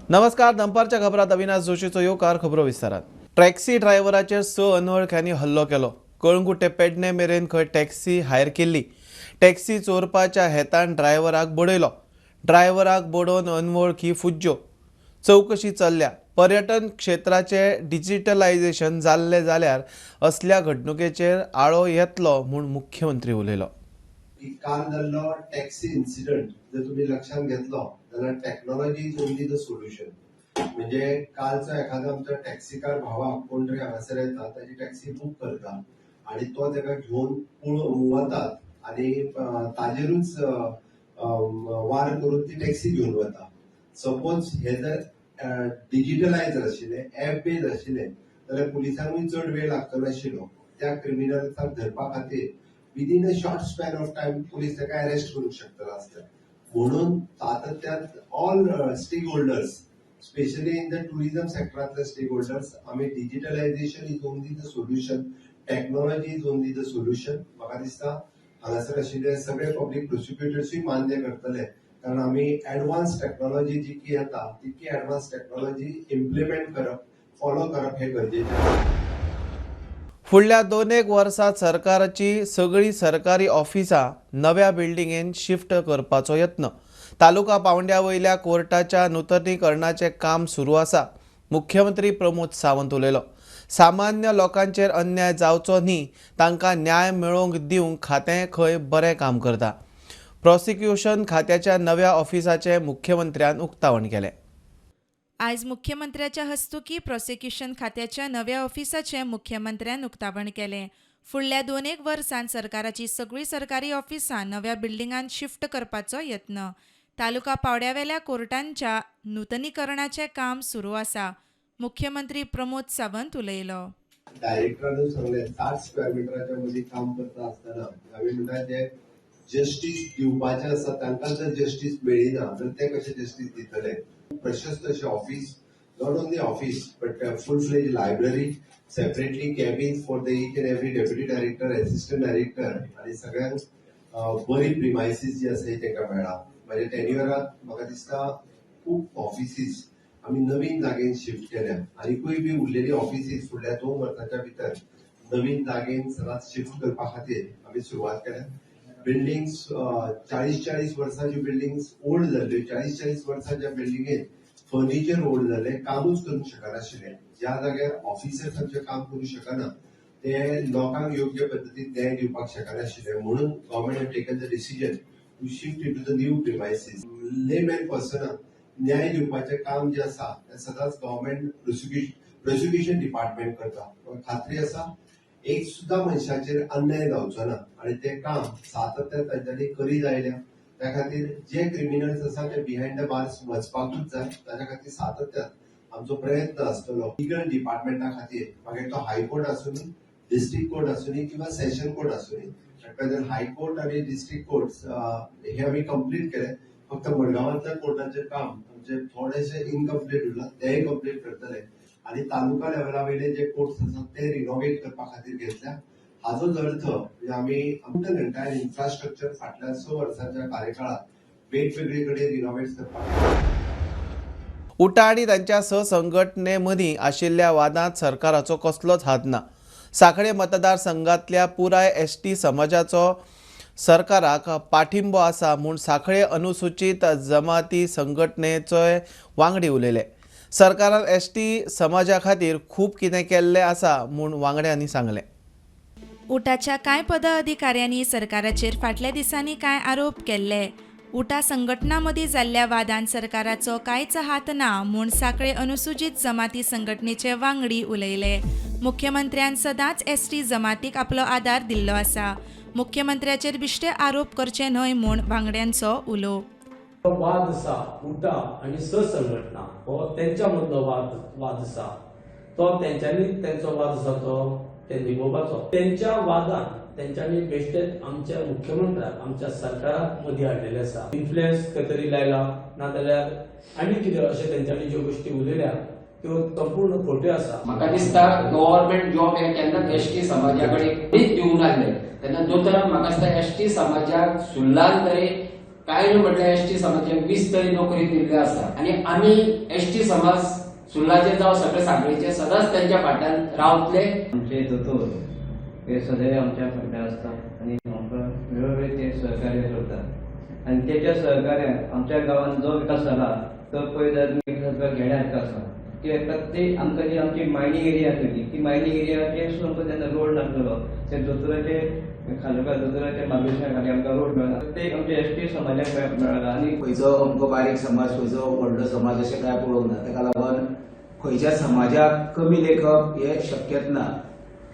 नमस्कार, दनपारच्या खबरात अविनाश जोशीचो येवकार. खबरो विस्तारात. टॅक्सी ड्रायव्हराचेर 6 अनवळख्यांनी हल्लो केलो. कळंगूटे पेडणे मेरेन खंय टॅक्सी हायर केल्ली. टॅक्सी चोरपाच्या हेतान ड्रायव्हराक बडयलो. ड्रायव्हराक बडोवन अनवळखी फुज्ज्यो. चवकशी चल्ल्या. पर्यटन क्षेत्राचे डिजिटलायझेशन जाल्लें जाल्यार असल्या घडणुकेचेर आळो येतलो म्हूण मुख्यमंत्री उलयलो. काल जाल्लो टॅक्सी इन्सिडंट जर तुमी लक्षात घेतलो जाल्यार technology is only the solution. म्हणजे कालचो एखादो आमचो टॅक्सीकार भावाक कोण तरी हांगासर येता, ताजी टॅक्सी बूक करता आनी तो ताका घेवन वतात आनी ताजेरूच वार करून ती टॅक्सी घेवन वता. सपोज हे जर डिजिटलायज आशिल्लें, एप बेज आशिल्लें जाल्यार पुलिसांकूय चड वेळ लागतलो आशिल्लो. त्या क्रिमिनल्साक धरपा खातीर within a short span of time police ताका अरेस्ट करूंक शकतले आसले. म्हणून सातत्यान all stakeholders, specially in the tourism सेक्टरांतले stake holders, आमी digitalisation is only the solution, technology is only the solution. म्हाका दिसता हांगासर आशिल्ले सगळे पब्लीक प्रोसिक्युटर्सूय मान्य करतले, कारण आमी एडवान्स टॅक्नॉलॉजी जितकी येता तितकी एडवान्स टॅक्नॉलॉजी इम्प्लिमेंट करप, फॉलो करप हें गरजेचें. फुडल्या 2-1 वर्सांत सरकाराची सगळीं सरकारी ऑफिसां नव्या बिल्डिंगेन शिफ्ट करपाचो यत्न. तालुका पावंड्या वयल्या कोर्टाच्या नुतनीकरणाचें काम सुरू आसा. मुख्यमंत्री प्रमोद सावंत उलयलो. सामान्य लोकांचेर अन्याय जावचो न्ही, तांकां न्याय मेळोवंक दिवंक खातें खंय बरें काम करता. प्रॉसिक्युशन खात्याच्या नव्या ऑफिसाचें मुख्यमंत्र्यान उक्तावण केलें. आयज मुख्यमंत्र्याच्या हस्तुकी प्रॉसिक्युशन खात्याच्या नव्या ऑफिसाचें मुख्यमंत्र्यान उक्तावण केलें. फुडल्या 2-1 वर्सांत सरकाराची सगळीं सरकारी ऑफिसां नव्या बिल्डिंगांत शिफ्ट करपाचो यत्न. तालुका पावंड्यावेल्या कोर्टांच्या नुतनीकरणाचें काम सुरू आसा. मुख्यमंत्री प्रमोद सावंत उलयलो. डायरेक्टरानूच सांगलें, 60 स्क्वेअर मिटराच्या मदीं काम करता आसतना आमी म्हणटा जे जस्टीस दिवपाचें आसा तांकां जर जस्टीस मेळिना जाल्यार ते कशें जस्टीस दितले. प्रशस्त अशें office, not only office but full fledge library, separately cabin for the each and every deputy director, assistant director आनी सगळ्यांक बरी प्रिमायसीस जी आसा ही तांकां मेळ्ळा. म्हाज्या टेन्युअरांत म्हाका दिसता खूब ऑफिसीस आमी नवीन जागेन शिफ्ट केल्या आनीकूय बी उरलेली ऑफिसीस फुडल्या 2 वर्सांच्या भितर नवीन जागेन सदांच शिफ्ट करपा खातीर आमी सुरवात केल्या. बिल्डिंग्स 40-40 वर्सां ज्यो बिल्डिंग्स ओल्ड जाल्ल्यो, 40-40 वर्सां ज्या बिल्डिंगेत फर्निचर ओल्ड जालें, कामूच करूंक शकनाशिल्लें, ज्या जाग्यार ऑफिसर्स आमचें काम करूंक शकना ते लोकांक योग्य पद्दतीन न्याय दिवपाक शकनाशिल्ले. म्हणून government have taken the decision to shift into the new premises. Layman पर्सनाक न्याय दिवपाचें काम जें आसा तें सदांच गव्हर्मेंट प्रोसिक्युशन डिपार्टमेंट करता. खात्री आसा एक सुद्दां मनशाचेर अन्याय जावचो ना आनी तें काम सातत्यान तांच्यांनी करीत आयल्या. त्या खातीर जे क्रिमिनल्स आसा ते बिहायंड the bars वचपाकूच जाय. ताच्या खातीर सातत्यान आमचो प्रयत्न आसतलो. लिगल डिपार्टमेंटा खातीर मागीर तो हायकोर्ट आसूनी, डिस्ट्रिक्ट कोर्ट आसूनी किंवा सेशन कोर्ट आसूनी, प्रेझेंट हायकोर्ट आनी डिस्ट्रिक्ट कोर्ट हे आमी कंप्लीट केले. फक्त मडगांवांतल्या कोर्टाचें काम आमचें थोडेशें इनकम्प्लीट उरलां, तेंय कंप्लीट करतले आनी तालुका लेवला वयले जे कोर्ट्स आसात ते रिनोवेट करपा खातीर घेतल्या. हाजोच अर्थ म्हणजे आमी आमकां एंटायर इन्फ्रास्ट्रक्चर फाटल्या 6 वर्सांच्या कार्यकाळात वेगवेगळे कडेन रिनोवेट करपाक. उटा आनी तांच्या 6 संघटने मदीं आशिल्ल्या वादांत सरकाराचो कसलोच हात ना. सांखळे मतदारसंघांतल्या पुराय एसटी समाजाचो सरकाराक पाठिंबो आसा म्हूण सांखळे अनुसूचित जमाती संघटनेचोय वांगडी उलयले. सरकारान एसटी समाजा खातीर खूब कितें केल्लें आसा म्हूण वांगड्यांनी सांगलें. उटाच्या कांय पदाधिकाऱ्यांनी सरकाराचेर फाटल्या दिसांनी कांय आरोप केल्ले. उटा संघटना मदीं जाल्ल्या वादान सरकाराचो कांयच हात ना म्हूण सांखळे अनुसूचित जमाती संघटनेचे वांगडी उलयले. मुख्यमंत्र्यान सदांच एसटी जमातीक आपलो आदार दिल्लो आसा. मुख्यमंत्र्याचेर बिश्टे आरोप करचे न्हय म्हूण वांगड्यांचो उलो. वाद आसा उटा आनी स संघटना हो तेंच्या मदलो वाद आसा, तो तेंच्यांनी तेंचो वाद आसा तो ते निभोवपाचो. तेंच्या वादान तेंच्यांनी बेश्टेच आमच्या मुख्यमंत्र्याक आमच्या सरकाराक मदीं हाडलेलें आसा. इन्फ्लुएन्स खंय तरी लायला नाजाल्यार आनी कितें अशें तेंच्यांनी ज्यो गोश्टी उलयल्या त्यो संपूर्ण खोट्यो आसा. म्हाका दिसता गव्हर्मेंट जॉब हे केन्नाच एसटी समाजा कडेन कोणीच दिवंक नासले. तेन्ना दोतोरान म्हाका दिसता एसटी समाजाक सुल्लान तरी काय न्हू म्हटल्यार एस टी समाजाक 20 तरी नोकरी दिल्ली आसा आनी आमी एस टी समाज सुर्लाचेर जावं सगळे सांखळीचे सदांच त्यांच्या फाटल्यान रावतले. आमचे दोतोर हे सदैव आमच्या फाटल्यान आसता आनी आमकां वेळोवेळी ते सहकार्य करतात आनी तेच्या सहकार्यान आमच्या गांवांत जो विकास जाला तो पळयत जाल्यार घेण्यासारखो आसा. कित्याक प्रत्येक आमकां जी आमची मायनींग एरिया आसली ती मायनींग एरियाचेर सुद्दां आमकां तेन्ना रोड नासलेलो, ते दोतोराचे खालोखाल दोतोराच्या मार्गदर्शना खाली आमकां रोड मेळना, प्रत्येक आमच्या एस टी समाजाक मेळना. आनी खंयचो अमको बारीक समाज खंयचो व्हडलो समाज अशें कांय पळोवंक ना, ताका लागून खंयच्या समाजाक कमी लेखप हें शक्यच ना.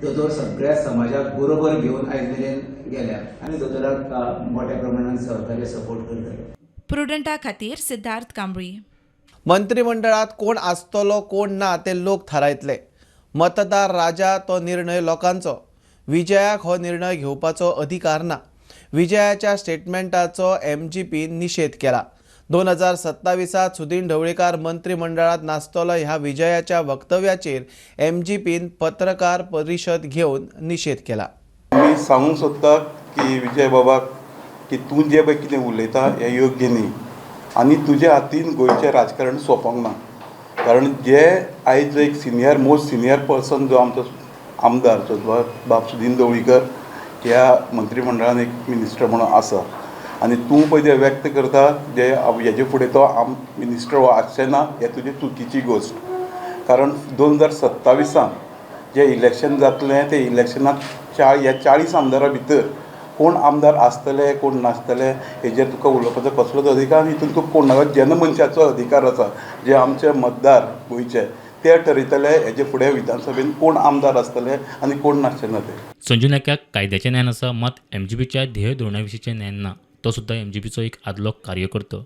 दोतोर सगळ्या समाजाक बरोबर घेवन आयज मेरेन गेल्या आनी दोतोराक मोठ्या प्रमाणात सहकार्य सपोर्ट करतले. प्रुडंटा खातीर सिद्धार्थ कांबळी. मंत्रिमंडळात कोण आसतलो कोण ना ते लोक थारायतले. मतदार राजा तो निर्णय लोकांचो. विजयाक हो निर्णय घेवपाचो अधिकार ना. विजयाच्या स्टेटमेंटाचो एमजीपीन निशेध केला. 2027 सुदिन ढवळीकार मंत्रिमंडळात नासतलो ह्या विजयाच्या वक्तव्याचेर एमजीपीन पत्रकार परिशद घेवन निशेध केला. मी सांगूंक सोदता की विजय बाबाक की तूं जें पळय कितें उलयता हें योग्य न्ही आनी तुज्या हातीन गोंयचें राजकारण सोंपोंक ना. कारण जे आयज एक सिनियर मोस्ट सिनियर पर्सन जो आमचो आमदार बाब सुदिन ढवळीकर ह्या मंत्रिमंडळान एक मिनिस्टर म्हणून आसा आनी तूं पळय जें व्यक्त करता जे हेजे फुडें तो आम मिनिस्टर आसचें ना हें तुजी चुकीची गोश्ट. कारण 2027 जें इलेक्शन जातलें तें इलेक्शनाक ह्या 40 आमदारां भितर कोण आमदार आसतले कोण नासतले हेजेर तुका उलोवपाचो कसलोच अधिकार हितून तुका कोण नाका. जनमनशाचो अधिकार आसा जे आमचे मतदार गोंयचे ते ठरयतले हेजे फुडें विधानसभेन कोण आमदार आसतले आनी कोण नासचे ना ते. संजू नायकाक कायद्याचें ज्ञान आसा, मात एमजीपीच्या ध्येय धोरणा विशींचें ज्ञान ना. तो सुद्दां एमजीपीचो एक आदलो कार्यकर्तो.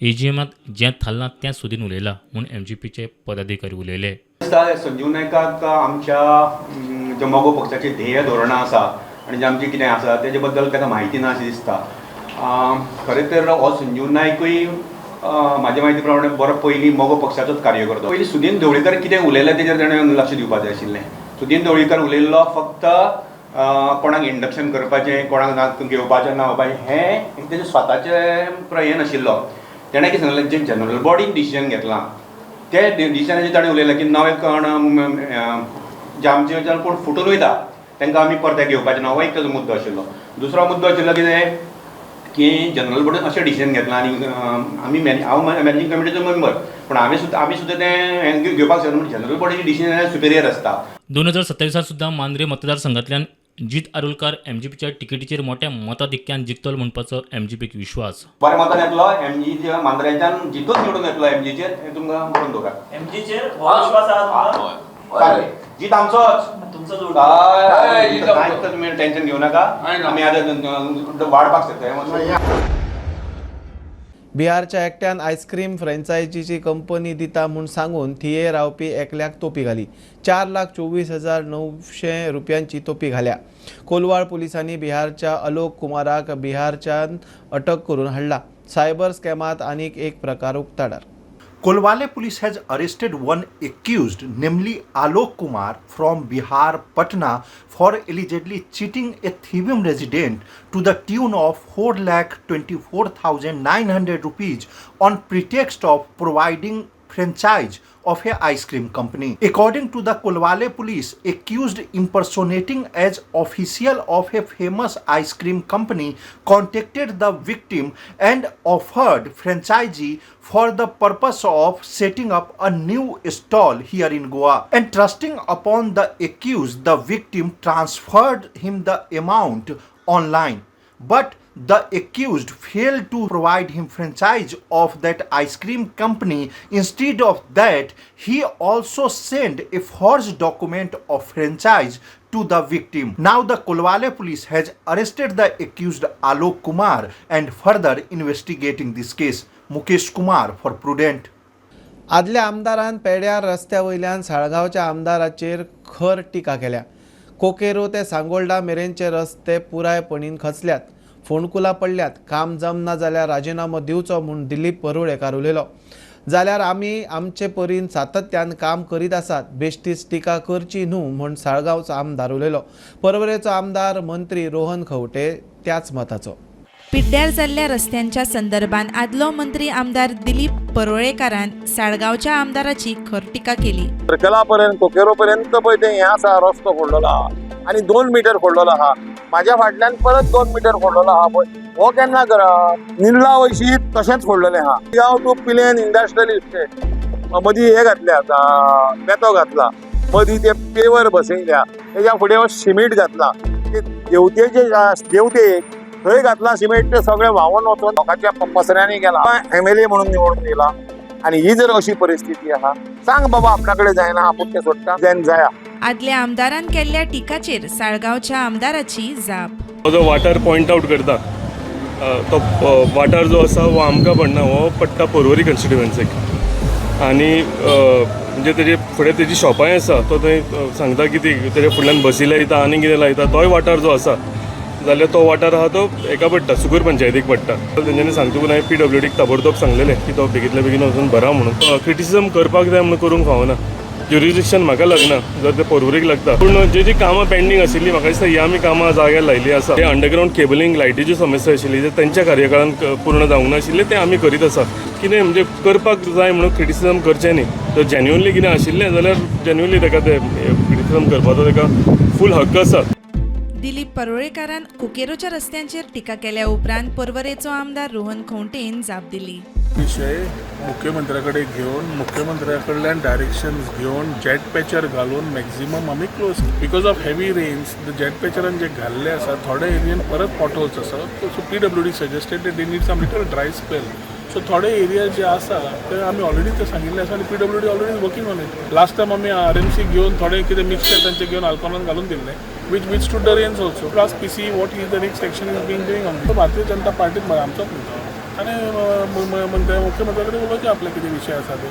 एजीएमांत जें थारलां तें सुदीन उलयलां म्हूण एमजीपीचे पदाधिकारी उलयले. संजीव नायकाक आमच्या जे मगो पक्षाचे ध्येय धोरणां आसा आनी जे आमचें कितें आसा तेजे बद्दल ताका म्हायती ना अशें दिसता. खरें तर हो संजीव नायकूय म्हाजे म्हायती प्रमाणे बरो पयलीं मगो पक्षाचोच कार्यकर्तो. पयलीं सुदीन ढवळीकर कितें उलयलें तेजेर ताणें लक्ष दिवपाचें आशिल्लें. सुदीन ढवळीकर उलयल्लो फक्त कोणाक इंडक्शन करपाचें कोणाक ना घेवपाचें ना बाबा हें तेजें स्वताचें हें नाशिल्लो. तेणें कितें सांगलें जें जनरल बॉडीन डिसिजन घेतलां ते डिसिजनाचेर ताणें उलयलें की नवे कोण जे आमचे कोण फुटून वयता तांकां आमी परते घेवपाचें ना, हो एक ताजो मुद्दो आशिल्लो. दुसरो मुद्दो आशिल्लो कितें की जनरल बॉडीन अशें डिसिजन घेतलां आनी आमी हांव मॅनेजींग कमिटीचो मेंबर पूण आमी सुद्दां तें घेवपाक शकना, पूण जनरल बॉडीचें डिसिजन सुपिरियर आसता. 2027 सुद्दां मांद्रे मतदारसंघांतल्यान जीत आरोलकार एमजीपीच्या तिकेटीचेर मोठ्या मताधिक्यान जिखतलो म्हणपाचो एमजीपीक विश्वास. बऱ्या मतान येतलो एमजी मांद्रेच्यान जितूच निवडून येतलो एमजीचेर हें तुमकां बरोवन दवरात. एमजीचेर विश्वास आसा जीत आमचोच, तुमचो तुमी टेन्शन घेवं नाका, आमी आतां वाडपाक शकता. बिहारच्या एकट्यान आयस्क्रीम फ्रँचायजीची कंपनी दिता म्हूण सांगून थिये रावपी एकल्याक तोपी घाली. 4,24,900 रुपयांची तोपी घाल्या. कोलवाळ पुलिसांनी बिहारच्या अलोक कुमाराक बिहारच्यान अटक करून हाडला. सायबर स्कॅमात आनीक एक प्रकार उक्ताडार. Colvale police has arrested one accused, namely Alok Kumar from Bihar, Patna, for allegedly cheating a Thivim resident to the tune of 4,24,900 rupees on pretext of providing franchise of a ice cream company. According to the Colvale police, accused impersonating as official of a famous ice cream company contacted the victim and offered franchisee for the purpose of setting up a new stall here in Goa. And trusting upon the accused, the victim transferred him the amount online. But the accused failed to provide him franchise of that ice cream company. Instead of that, he also sent a forged document of franchise to the victim. Now the Colvale police has arrested the accused Alok Kumar and further investigating this case. Mukesh Kumar for Prudent. आदल्या आमदारान पेड्यार रस्त्या वयल्यान साळगांवच्या आमदाराचेर खर टिका केल्या. कोकेरो ते सांगोल्डा मेरेनचे रस्ते पुरायपणीन खचल्यात, फोंडकुलां पडल्यात. काम जमना जाल्यार राजिनामो दिवचो म्हूण दिलीप परुळेकार उलयलो. जाल्यार आमी आमचे परीन सातत्यान काम करीत आसात, बेश्टीच टिका करची न्हू म्हूण साळगांवचो आमदार उलयलो. परवरेचो आमदार मंत्री रोहन खंवटे त्याच मताचो. पिड्ड्यार जाल्ल्या रस्त्यांच्या संदर्भात आदलो मंत्री आमदार दिलीप परुळेकारान साळगांवच्या आमदाराची खर टिका केली. सर्कला पर्यंत कोकेरो पर्यंत पळय ते हें आसा रस्तो फोडलेलो आहा आनी 2 मिटर फोडलेलो आहा. म्हाज्या फाटल्यान परत 2 मिटर फोडलेलो आहा पळय, हो केन्ना करप? निल्ला वयशी तशेंच फोडलेलें आहा. गांव टू पिलेन इंडस्ट्रियल इस्टेट मदीं हे घातले आतां बेतो घातला, मदीं ते पेवर बसयल्या, तेज्या फुडें हो सिमेंट घातला, ते देवतेचे देवते थंय घातला सिमेंट, ते सगळें व्हांवून वचून लोकांच्या पसऱ्यांनी गेला. एमएलए म्हणून निवडून येयला आनी ही जर अशी परिस्थिती आहा, सांग बाबा आपल्या कडेन जायना, आपूण तें सोडटा देन जाया. आदल्या आमदारान केल्ल्या टिकाचेर साळगांवच्या आमदाराची जाप. जो वाठार पॉयंट आउट करता तो वाठार जो आसा हो आमकां पडना, हो पडटा पर्वरी कॉन्स्टिट्युएन्सीक. आनी म्हणजे तेजे फुडें तेजी शॉपांय आसा, तो थंय सांगता की ती तेजे फुडल्यान बसी लायता आनी कितें लायता, तोय वाठार जो आसा जाल्यार तो वाठार आहा तो हेका पडटा, सुगूर पंचायतीक पडटा. तेंच्यांनी सांगता पूण हांवें पीडब्ल्यूडीक ताबडतोब सांगलेलें की तो बेगींतल्या बेगीन वचून भरा म्हणून. क्रिटिसिजम करपाक जाय म्हणून करूंक फावना, ज्युरिडिक्शन म्हाका लागना, जर ते पर्वरीक लागता. पूण जी जी कामां पेंडींग आशिल्ली म्हाका दिसता ही आमी कामां जाग्यार लायिल्ली आसा. ते अंडरग्रावंड केबलिंग लायटीची समस्या आशिल्ली जे तेंच्या कार्यकाळान पूर्ण जावंक नाशिल्लें तें आमी करीत आसा. कितें म्हणजे करपाक जाय म्हणून क्रिटिसिजम करचें न्ही, जर जेन्युअनली कितें आशिल्लें जाल्यार जेन्युअनली ताका तें क्रिटिसिजम करपाचो ताका फूल हक्क आसा. दिलीप परुळेकारान कुकेरोच्या रस्त्यांचेर टिका केल्या उपरांत पर्वरेचो आमदार रोहन खंवटेन जाप दिली. विशय मुख्यमंत्र्या कडेन घेवन मुख्यमंत्र्या कडल्यान डायरेक्शन्स घेवन जेट पॅचर घालून मॅक्झिमम आमी close. Because of heavy rains the jet पॅचरान जे घाल्ले आसा थोडे एरियन परत पॉटहोल्स आसा. So PWD suggested they need some little dry spell. So थोडे एरिया जे आसा ते आमी ऑलरेडी ते सांगिल्ले आसा आनी PWD already working on it. Last time आमी आरएमसी घेवन थोडे कितें मिक्सचर तांचे घेवन आल्कोनान घालून दिल्लें which withstood the rains also. Plus PC what is the next action is being doing on. Bharatiya Janata पार्टीत आमचोच न्ही आनी मुख्यमंत्र्या कडेन उलोवचें आपले कितें विशय आसा ते.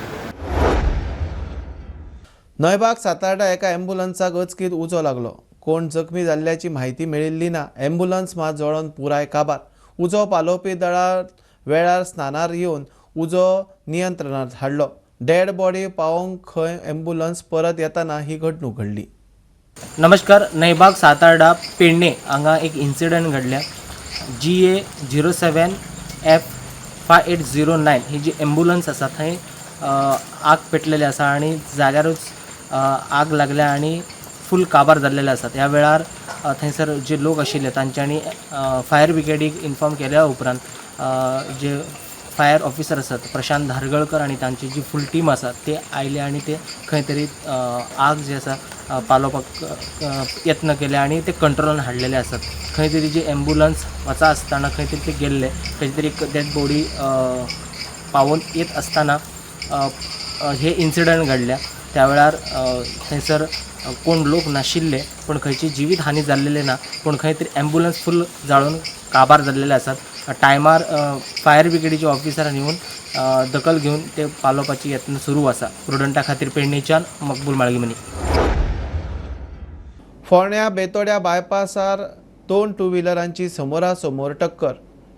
न्हयबाग सातारडा एका ॲम्ब्युलन्साक अचकीत उजो लागलो. कोण जखमी जाल्ल्याची म्हायती मेळिल्ली ना. ॲम्ब्युलन्स मात जळोवन पुराय काबार. उजो पालोवपी दळा वेळार स्नानार येवन उजो नियंत्रणांत हाडलो. डेड बॉडी पावोवंक खंय ॲम्ब्युलन्स परत येताना ही घडणूक घडली. नमस्कार, नयबाग सातारडा पेडणे हांगा एक इन्सिडंट घडल्या. GA 07F 5809 ही जी ॲम्ब्युलन्स आसा थंय आग पेटलेली आसा आनी जाग्यारूच आग लागल्या आनी फूल काबार जाल्लेले आसात. ह्या वेळार थंयसर जे लोक आशिल्ले तांच्यांनी फायर ब्रिगेडीक इन्फॉर्म केल्या उपरांत जे फायर ऑफिसर आसात प्रशांत धारगळकर आनी तांची जी फूल टीम आसा ते आयले आनी ते खंय तरी आग जी आसा पालोवपाक यत्न केले आनी ते कंट्रोलान हाडलेले आसात. खंय तरी जी ॲम्ब्युलन्स वचा आसतना खंय तरी ते गेल्ले, खंय तरी एक डेड बॉडी पावोवन येत आसतना हे इन्सिडंट घडल्या. त्या वेळार थंयसर कोण लोक नाशिल्ले, पूण खंयची जिवीत हानी जाल्लेली ना, पूण खंय तरी ॲम्ब्युलन्स फूल जाळून काबार जाल्लेले आसात. टायमार फायर ब्रिगेडीचे ऑफिसरान येवन दखल घेवन ते पालोवपाची यत्न सुरू आसा. प्रुडंटा खातीर पेडणेच्यान मकबूल माळगीमनी. फोंड्या बेतोड्या बायपासार 2 टू व्हिलरांची समोरासमोर टक्कर.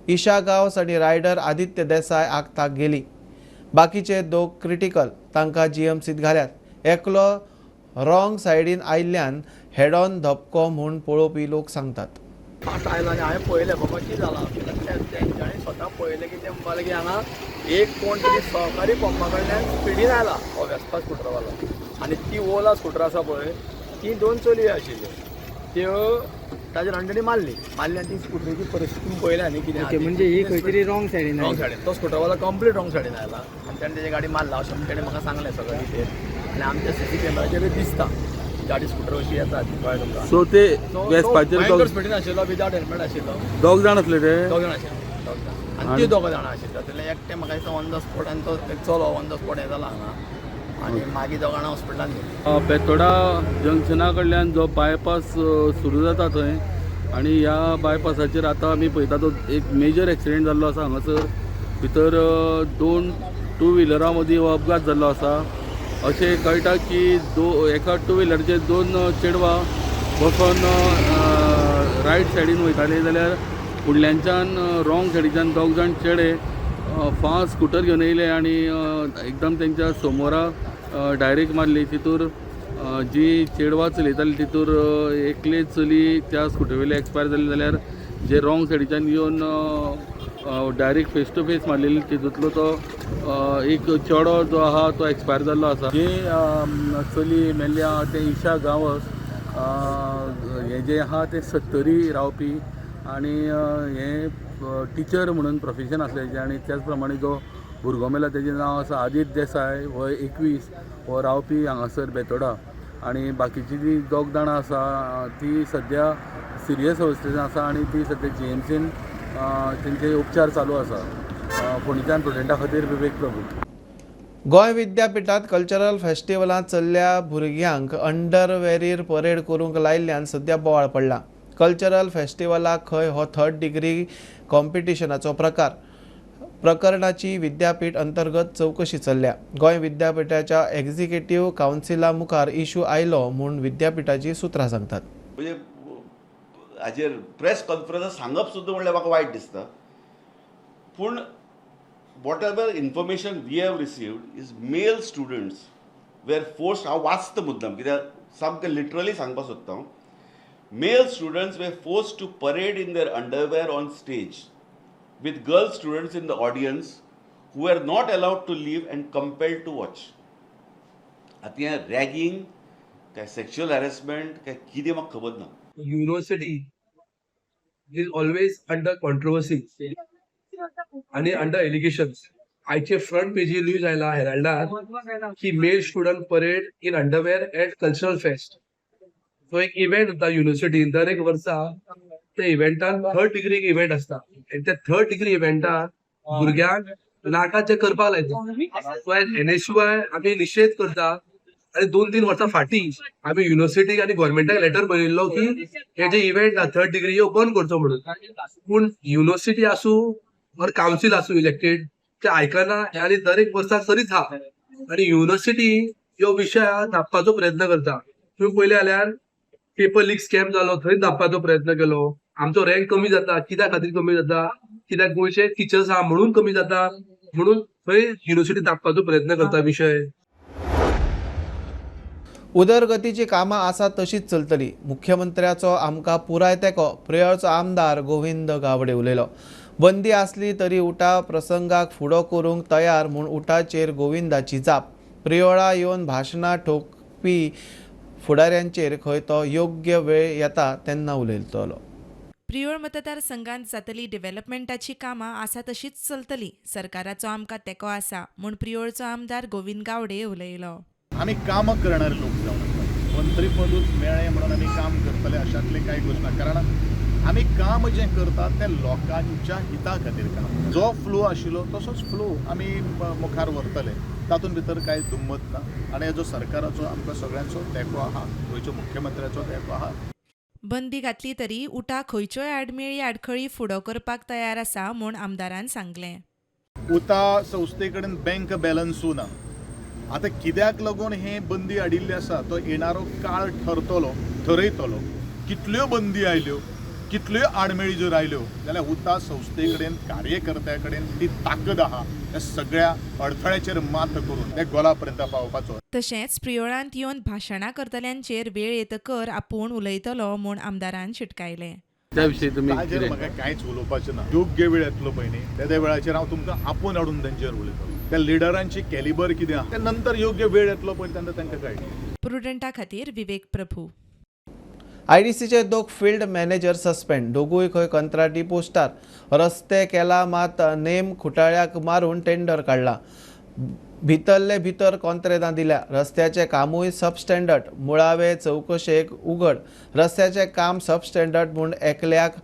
ईशा गांवस आनी रायडर आदित्य देसाय आगताक गेली. बाकीचे 2 क्रिटिकल, तांकां जीएमसीत घाल्यात. एकलो रॉंग सायडीन आयिल्ल्यान हेड ऑन धपको म्हूण पळोवपी लोक सांगतात. फास्ट आयलो आनी हांवें पळयलें बाबा कितें जालां. तेंच्यांनी स्वता पळयलें की ते म्हणपाक लागले हांगा एक कोण तरी सहकारी पंपा कडल्यान स्पिडीन आयला हो वेस्पा स्कुटरवालो आनी ती ओला स्कुटर आसा पळय ती 2 चलयो आशिल्ल्यो त्यो ताजे रांडेनी मारली मारली आनी ती स्कुटरीची परिस्थिती पळयल्या न्ही कितें म्हणजे ही खंय तरी रॉंग सायडीन, रॉंग सायडीन तो स्कुटरवालो कंप्लीट रॉंग सायडीन आयला आनी ताणें तेजी गाडी मारला अशें म्हणून तेणें म्हाका सांगलें सगळें कितें. आनी आमच्या सीसी कॅमेराचेर दिसता गाडी स्कुटर अशी येता ती कळ्ळें तुमकां. सो ते वेस्पाचेर स्पिडीन आशिल्लो, विदाउट हेल्मेट आशिल्लो. दोग जाण आसले ते, दोग जाण आशिल्ले, दोग जाण आनी ती दोगां जाणां आशिल्ली. तातूंतले एकटें म्हाका दिसता ऑन the spot आनी तो एक चलो ऑन the spot हें जाला हांगा आनी मागीर दोगां जाणां हॉस्पिटलान गेली. बेतोडा जंक्शना कडल्यान जो बायपास सुरू जाता थंय आनी ह्या बायपासाचेर आतां आमी पळयता तो एक मेजर एक्सिडेंट जाल्लो आसा. हांगासर भितर 2 टू व्हिलरां मदीं हो अपघात जाल्लो आसा. अशें कळटा की एका टू व्हिलरचेर 2 चेडवां बसोन रायट सायडीन वयताले जाल्यार फुडल्यानच्यान रॉंग सायडीच्यान 2 जाण चेडे फास्ट स्कुटर घेवन येयले आनी एकदम तेंच्या समोरा डायरेक्ट मारली. तितूर जी चेडवां चलयताली तितूर एकले चली त्या स्कुटरी वयली एक्सपायर जाली जाल्यार जे रॉंग सायडीच्यान येवन डायरेक्ट फेस टू फेस मारलेली, तितूंतलो तो एक चेडो जो आहा तो एक्सपायर जाल्लो आसा. जे चली मेल्ली आहा तें ईशा गांवस, हें जें आहा तें सत्तरी रावपी आनी हें टिचर म्हणून प्रोफेशन आसलें तेजें. आनी त्याच प्रमाणे जो भुरगो मेला तेजें नांव आसा आदित्य देसाय, हो 21, हो रावपी हांगासर बेतोडा. आनी बाकीची जी दोग जाणां आसा ती सद्या सिरियस अवस्थेन आसा आनी ती सद्या जीएमसीन तेंचे उपचार चालू आसा. फोंडेच्यान प्रुडंटा खातीर विवेक प्रभू. गोंय विद्यापीठांत कल्चरल फेस्टिवलांत चल्ल्या भुरग्यांक अंडरवेरीर परेड करूंक लायिल्ल्यान सद्या बोवाळ पडला. कल्चरल फेस्टिवलाक खंय हो थर्ड डिग्री कॉम्पिटिशनाचो प्रकार. प्रकरणाची विद्यापीठ अंतर्गत चवकशी चल्ल्या. गोंय विद्यापीठाच्या एक्झिक्युटिव्ह कावन्सिला मुखार इशू आयलो म्हूण विद्यापीठाची सूत्रां सांगतात. म्हणजे हाजेर प्रेस कॉन्फरन्स सांगप सुद्दां म्हणल्यार म्हाका वायट दिसता, पूण whatever information we have received is male students were forced. हांव वाचता मुद्दम कित्याक सामकें लिटरली सांगपाक सोदता हांव. Male students were forced to parade in their underwear on stage with girl students in the audience who are not allowed to leave and compelled to watch. आतां हें रॅगिंग काय सेक्शुअल हॅरेसमेंट काय कितें म्हाका खबर ना. University is always under controversy आणि under allegations. आयचे फ्रंट पेजीर न्यूज आयला हेराल्डार की male student parade in underwear at cultural fest. तो एक इव्हेंट जाता युनिव्हर्सिटीन दर एक वर्सा. त्या इव्हेंटान थर्ड डिग्री इव्हेंट आसता आनी त्या थर्ड डिग्री इव्हेंटान भुरग्यांक नाका ते करपाक लायता. सो एज एनएसयूआय आमी निशेध करता आनी 2-3 वर्सां फाटीं आमी युनिव्हर्सिटीक आनी गव्हर्मेंटाक लेटर बरयल्लो की हे जे इव्हेंट आहा थर्ड डिग्री ह्यो बंद करचो म्हणून. पूण युनिव्हर्सिटी आसूं ऑर कावन्सील आसूं इलेक्टेड ते आयकना आनी दर एक वर्सा करीत आहा आनी युनिव्हर्सिटी ह्यो विशय धांपपाचो प्रयत्न करता. तुमी पळयलें जाल्यार पेपर लीक स्कॅम जालो थंय धांपपाचो प्रयत्न केलो. आमचो रँक कमी जाता, कित्या खातीर कमी जाता, कित्याक गोंयचे टिचर्स आहा म्हणून कमी जाता, म्हणून थंय युनिव्हर्सिटी धांपपाचो प्रयत्न करता विशय. उदरगतीची कामां आसा तशीच चलतली, मुख्यमंत्र्याचो आमकां पुराय तेंको, प्रियोळचो आमदार गोविंद गावडे उलयलो. बंदी आसली तरी उटा प्रसंगाक फुडो करूंक तयार म्हूण उटाचेर गोविंदाची जाप. प्रियोळा येवन भाशणां ठोकपी फुडाऱ्यांचेर खंय तो योग्य वेळ येता तेन्ना उलयतलो. प्रियोळ मतदारसंघात जातली डेव्हलपमेंटाची कामां आसा तशीच चलतली, सरकाराचो आमकां तेंको आसा म्हूण प्रियोळचो आमदार गोविंद गावडे उलयलो. आमी कामां करणारे लोक जावन आसात. मंत्रीपदूच मेळ्ळें म्हणून आमी काम करतले अशांतलें कांय गोश्ट ना, कारण आमी काम जें करतात तें लोकांच्या हिता खातीर काम. जो फ्लो आशिल्लो तसोच फ्लो आमी मुखार व्हरतले, तातूंत भितर कांय दुमत ना. आनी जो सरकाराचो आमकां सगळ्यांचो तेंको आहा, गोंयच्या मुख्यमंत्र्याचो तेंको आहा. बंदी घातली तरी उटा खंयच्योय आडमेळी आडखळी फुडो करपाक तयार आसा म्हूण आमदारान सांगलें. उटा संस्थे कडेन बँक बॅलन्सूय ना. आतां कित्याक लागून हे बंदी हाडिल्ली आसा तो येणारो काळ ठरतलो, ठरयतलो. कितल्यो बंदी आयल्यो, कितल्यो आडमेळी जर आयल्यो जाल्यार उटा संस्थे कडेन, कार्यकर्त्या कडेन ती ताकद आहा त्या सगळ्या अडथळ्याचेर मात करून त्या गोला पर्यंत पावपाचो. तशेंच प्रियोळांत येवन भाशणां करतल्यांचेर वेळ येतकर आपूण उलयतलो म्हूण आमदारान शिटकायलें. त्या विशीं तुमी ताजेर म्हाका कांयच उलोवपाचें ना. योग्य वेळ येतलो पळय न्ही त्या वेळाचेर हांव तुमकां आपोवन हाडून तांचेर उलयतलो. त्या लिडरांची कॅलिबर कितें आहा त्या नंतर योग्य वेळ येतलो पळय तेन्ना तांकां कळटलें. प्रुडंटा खातीर विवेक प्रभू. आयडीसीचे दोग फील्ड मॅनेजर सस्पेंड, दोगूय खंय कंत्राटी पोस्टार. रस्ते केला मात नेम खुटाळ्याक मारून टेंडर काडला. भितरले भितर कॉन्त्रेदां दिल्या. रस्त्याचें कामूय सबस्टँडर्ड. मुळावे चवकशेक उगड. रस्त्याचें काम सबस्टँडर्ड म्हूण एकल्याक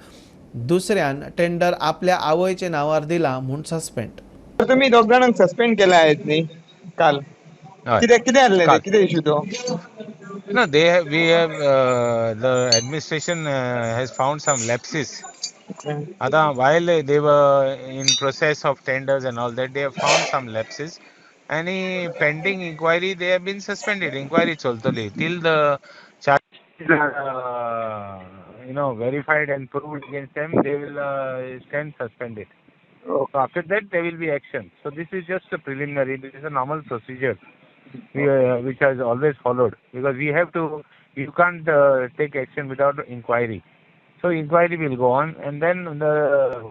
दुसऱ्यान टेंडर आपल्या आवयच्या नांवार दिला म्हूण सस्पेंड. तुमी दोग जाणांक सस्पेंड केला आहेत न्ही काल, कितें कितें आसलें, कितें इशू तो? No, they have, we have the administration has found some lapses. Ada, while they were in process of tenders and all that, they have found some lapses. Any pending inquiry, they have been suspended. Inquiry chaltali till the charges are verified and proved against them, they will stand suspended. So after that, there will be action. So this is just a preliminary. This is a normal procedure. We, which has always followed, because we have to, you can't take action without inquiry. So inquiry will go on, and then the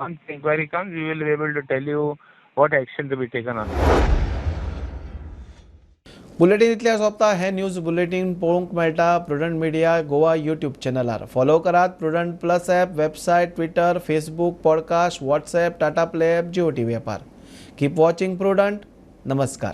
once inquiry comes, we will be able to tell you what action to be taken on. Bulletin इतल्या सोंपता. हें news bulletin पळोवंक मेळटा Prudent media Goa YouTube चॅनलार. Follow करात Prudent plus app, website, Twitter, Facebook, podcast, WhatsApp, Tata Play app, Jio TV ॲपार. Keep watching prudent. नमस्कार.